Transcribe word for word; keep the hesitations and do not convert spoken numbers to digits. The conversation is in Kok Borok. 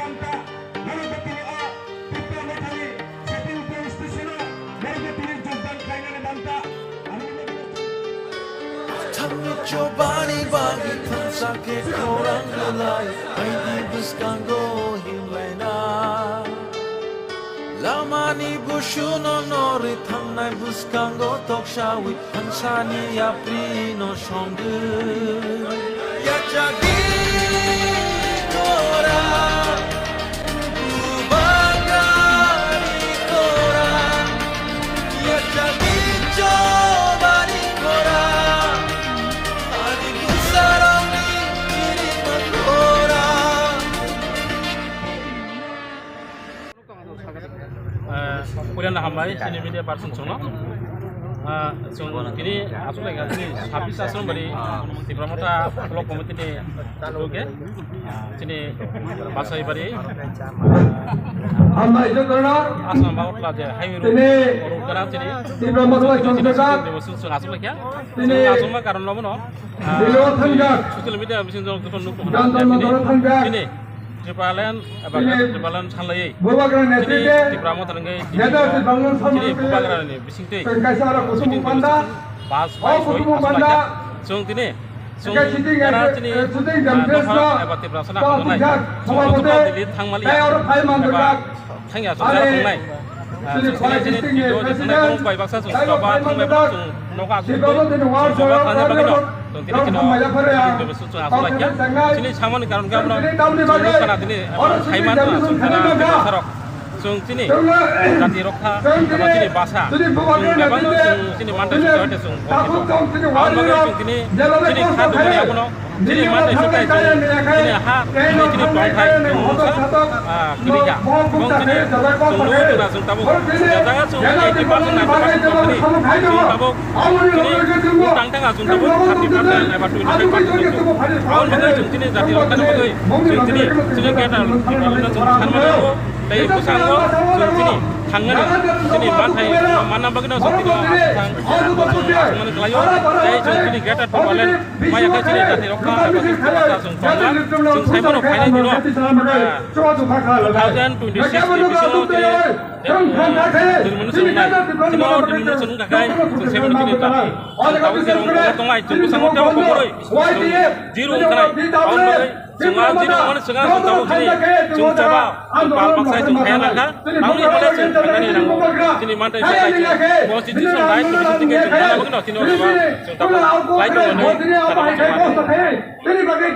Banta, borok bo tini o Tipra Mothani shopping police station o borok bo tini jogdan khlainani banta. Ang Thangni chobani bagwi thangsa khe khorang belai, aini bwskango himlaina. Lamani busuno norwi thangnai bwskango toksawi thangsani yaprino songwi. Yachagwi kora, bubagari kora, yachagwi chobani kora, ani bwsarokni chirima kora. Eh, puilano hambai chini media person chwngno. Ah, chwng tini aswk lai chini sabis aswk bari Tipra Motha Block Committee ni loge chini Basai bari Hambai jotono. Aswk ba utla je highway road tini road kana chini Tipra Motha chini Chondrika. Chini chwng aswk lai kya. Tini chwng aswk ma karon lobo no. Ah, Dilo thangjak. Social media bising jong joto nuk Jantan Motha thangjak. Chini Tipraland, eba Tipraland sanlaiwi. Bubagra chini netrite. Tipra Motha rwngwi Neta Tipra Motha chini sanlaiwi. Bubagra ni bisingtwi. Tengkai sara kusum chini panda. Bas bai soi kusum panda. Chwng tini. Chwng tara chini, eh, chini, eh, dopha eba Tiprasa na hamjaknai. Chwng joto Delhi thangmaliya. Eba thangya chwng jara tongnai. Ah, chwng tini chini T D O ni thangnairok bai baksa chwng choba thangnairok chwng nogo aswk twi, chwng choba khlaina bagwino chwng tini kheno chwng aswk laikya. Chini samani karon khe abono chwng nukha na tini, ah, saimano chwng jara bwsarok. Chwng chini jati rokha, eba chini basa, chwng bebakno chwng chini manthai sukha hwnkhe chwng bo khe bo. Aboni bagwi chwng tini chini kha duguni abono chini manthai sukha chwng chini ha, chini tongthai chwng mungsa, ah, kwrwi kha. Bo chini chwng nugwi tongna chwng tabuk jaga chwng eighty percent, ninety percent tongmani chwng tabuk chini butang thangkha chwng tabuk thirty percent eba twenty five percent tong. Aboni bagwi chwng chini jati rokhani bagwi chwng chini chini greater Tipraland no chwng sanmani nango. Tei bwskango chwng chini thangnani chini manthai manna bagwino chwng tini aswk thang aswk mani kwlaio. Tei chwng chini greater Tipraland maya khe chini jati rokha eba chwng chini bwsa chwng tongma chwng saimano phainai dino, ah, two thousand twenty-six ni bisingo chini, eh, denomination wngnai. Chini denomination wngkha khe chwng saimano chini jati chwng tabuk jerong tongnai chwng bwskango tebo komorwi chwng zero wngkhanai. Aboni bagwi Chwng a jini mani chwng a chwng tabuk chini chwng choba chwng pal baksa chwng khaya langkha. Tamni hwnle chwng thangnani nango. Chini manthai bwsai chwng constitution right ni bising thike chwng mana bagwino chini o choba chwng tabuk lai tongo hinwi sana bagwi chwng mano.